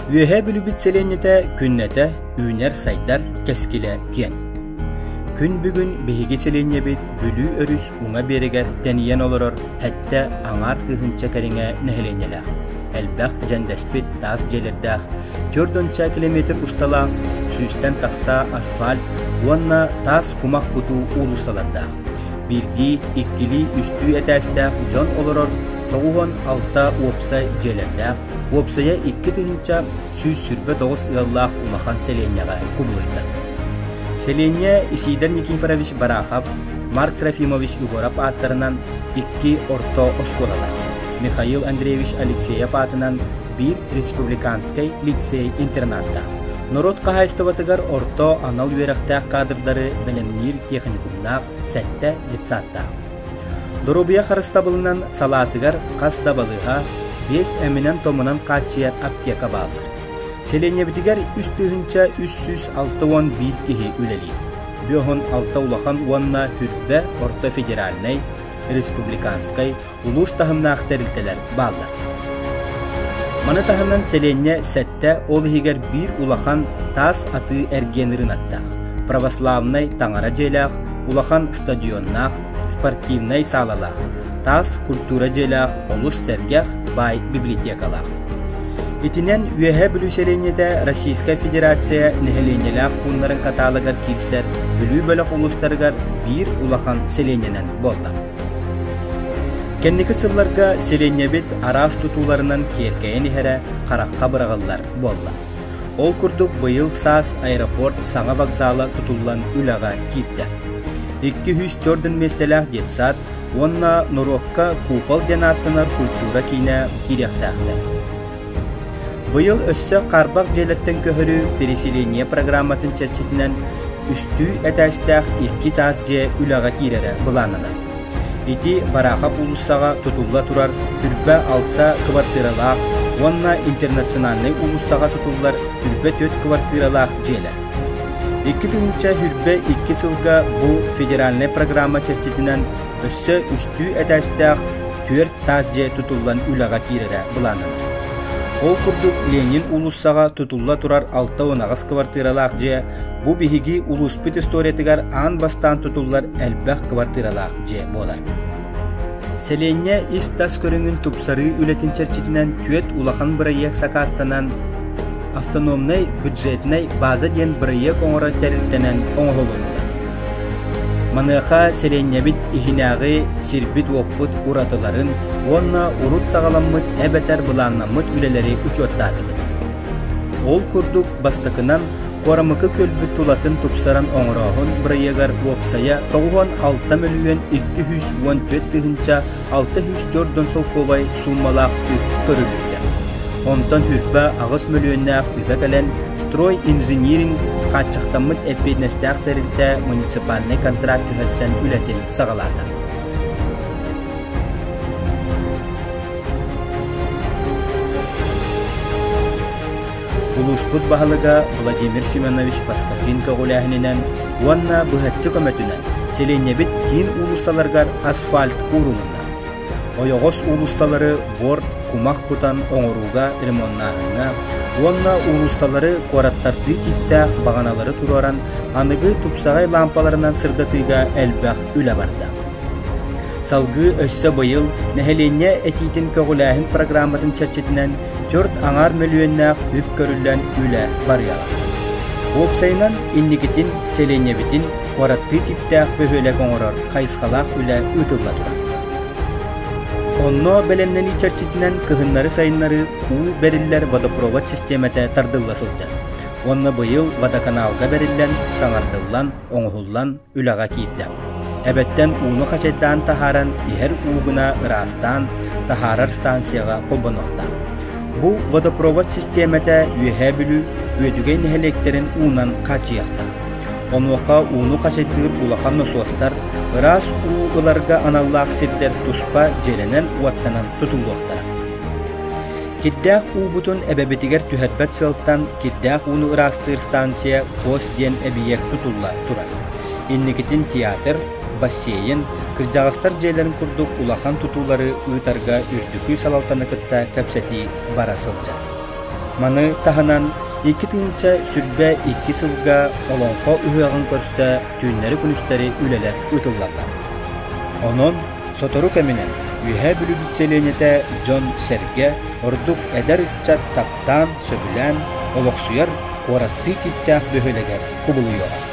Үөһээ Бүлүүбүт сэлиэнньэтэ күннэтэ үүнэр-сайдар кэскилэ киэҥ. Күн бүгүн биһиги сэлиэнньэбит Бүлүү өрүс уҥа биэрэгэр тэнийэн олорор сэттэ аҥаар тыһыынча кэриҥэ нэһилиэнньэлээх, элбэх дьэндэспит таас дьиэлэрдээх, 4 километр усталаах, сүүстэн тахса асфальт уонна таас кумах кутуу уулуссалардаах, биирдии, иккилии, үстүү этээстээх дьон олорор 96 уопсай дьиэлэрдээх, уопсайа 2129 ыаллаах улахан сэлиэнньэҕэ кубулуйда. Сэлиэнньэ Исидор Никифорович Барахов, Марк Трофимович Егоров ааттарынан икки орто оскуолалаах, Михаил Андреевич Алексеев аатынан биир республиканскай лицей-интернаттаах. Норуот хаһаайыстыбатыгар орто анал үөрэхтээх кадрдары бэлэмниир техникумнаах сэттэ детсадтаах. Доруобуйа харыстабылынан салаатыгар хас да балыыһа, биэс эминэн-томунан хааччыйар аптека бааллар. Сэлиэнньэбитигэр 3361 киһи үлэлиир. Бүөһүн алта улахан уонна Хүрбэ орто федеральнай, республиканскай, улуус таһымнаах тэрилтэлэр бааллар. Маны таһынан сэлиэнньэ сэттэ, ол иһигэр биир улахан таас атыы эргиэн ырыынактаах, православнай таҥара дьиэлээх, улахан стадионнаах, спортивнай саалалаах, таас культура дьиэлээх олус сэргэх, баай библиотекалаах. Итинэн Үөһээ Бүлүү сэлиэнньэтэ Российскай Федерация нэһилиэнньэлээх пууннарын каталогар киирсэр Бүлүү бөлөх улуустарыгар биир улахан сэлиэнньэнэн буолла. Кэнники сылларга сэлиэнньэбит араас тутууларынан киэркэйэн иһэрэ харахха быраҕыллар буолла. Ол курдук быйыл саас аэропорт саҥа вокзала тутуллан үлэҕэ киирдэ. 204 миэстэлээх детсад уонна норуокка Купол диэн ааттанар культура киинэ киириэхтээхтэр. Быйыл өссө хаарбах дьиэлэртэн көһөрүү переселение программатын чэрчитинэн үстүү этээстээх икки таас дьиэ үлэҕэ киирэрэ былааннанар. Ити Бараахап уулуссаҕа тутулла турар Түрбэ алта кыбартыыралаах уонна Интернациональнай уулуссаҕа тутуллар Түрбэ түөрт кыбартыыралаах дьиэлэр. 2022 сылга бу федеральнай программа чэрчитинэн өссө үстүү этээстээх түөрт таас дьиэ тутуллан үлэҕэ киирэрэ былааннанар. Ол курдук Ленин уулуссаҕа тутулла турар 68 кыбартыыралаах дьиэ бу биһиги улууспут историятыгар аан бастаан тутуллар элбэх кыбартыыралаах дьиэ буолар. Сэлиэнньэ ис-тас көрүҥүн тупсарыы үлэтин чэрчитинэн түөрт улахан бырайыак сакаастанан автономнай бюджетнай база диэн бырайыак оҥорор тэрилтэнэн оҥоһулунна. Маныаха сэлиэнньэбит иһинээҕи сирбит-уоппут уратыларын уонна урут саҕаламмыт эбэтэр былааннаммыт үлэлэри учуоттаатыбыт. Ол курдук бастакынан Куорамыкы күөлбүт тулатын тупсаран оҥорооһун бырайыагар уопсайа 96 мөлүйүөн 214 тыһыынча 604 солкуобай сууммалаах үп көрүлүннэ. Онтон Хүрбэ 8 мөлүйүөннээх үбэ кэлэн Стройинжиниринг хааччахтаммыт эппиэтинэстээх тэрилтэ муниципальнай контракт түһэрсэн үлэтин саҕалаата. Улууспут баһылыга Владимир Семенович Поскачин көҕүлээһининэн уонна быһаччы көмөтүнэн сэлиэнньэбит киин уулуссаларыгар асфальт уурулунна. Ойоҕос уулуссалары буор, кумах кутан оҥорууга, ремоннааһыҥҥа уонна уулуссалары куораттардыы тииптээх баҕаналары туруоран аныгы тупсаҕай лаампаларынан сырдатыыга элбэх үлэ барда. Салгыы өссө быйыл нэһилиэнньэ этиитин көҕүлээһин программатын чэрчитинэн түөрт аҥаар мөлүйүөннээх үп көрүллэн үлэ барыаҕа. Уопсайынан, инникитин сэлиэнньэбитин куораттыы типтээх бөһүөлэк оҥорор хайысхалаах үлэ ыытылла турар. Онно бэлэмнэнии чэрчитинэн кыһыннары-сайыннары уу бэриллэр водопровод систиэмэтэ тардылла сылдьар. Уонна быйыл водоканалга бэриллэн, саҥардыллан, оҥоһуллан үлэҕэ киирдэ. Эбэттэн ууну хачайдаан таһааран иһэр уу гына ыраастаан таһаарар станцияҕа холбонуохтаах. Бу водопровод систиэмэтэ Үөһээ Бүлүү, Үөдүгэй нэһилиэктэрин уунан хааччыйыахтаах. Онуоха ууну хачайдыыр улахан носуостар, ыраас уу ыларга аналлаах сирдэр туспа дьиэлэнэн-уоттанан тутуллуохтара. Кирдээх уубутун эбэбитигэр түһэрбэт сыалтан кирдээх ууну ыраастыыр станция ПОС диэн эбийиэк тутулла турар. Инникитин театр, бассейн, кырдьаҕастар дьиэлэрин курдук улахан тутуулары ыытарга үрдүкү салалтаны кытта кэпсэтии бара сылдьар. Маны таһынан 2022 сылга Олоҥхо ыһыаҕын көрсө түүннэри-күнүстэри үлэлэр ыытыллаллар. Онон сотору кэминэн Үөһээ Бүлүүбүт сэлиэнньэтэ дьон-сэргэ, ордук эдэр ыччат таптаан, сөбүлээн олохсуйар куораттыы тииптээх бөһүөлэгэр кубулуйуоҕа.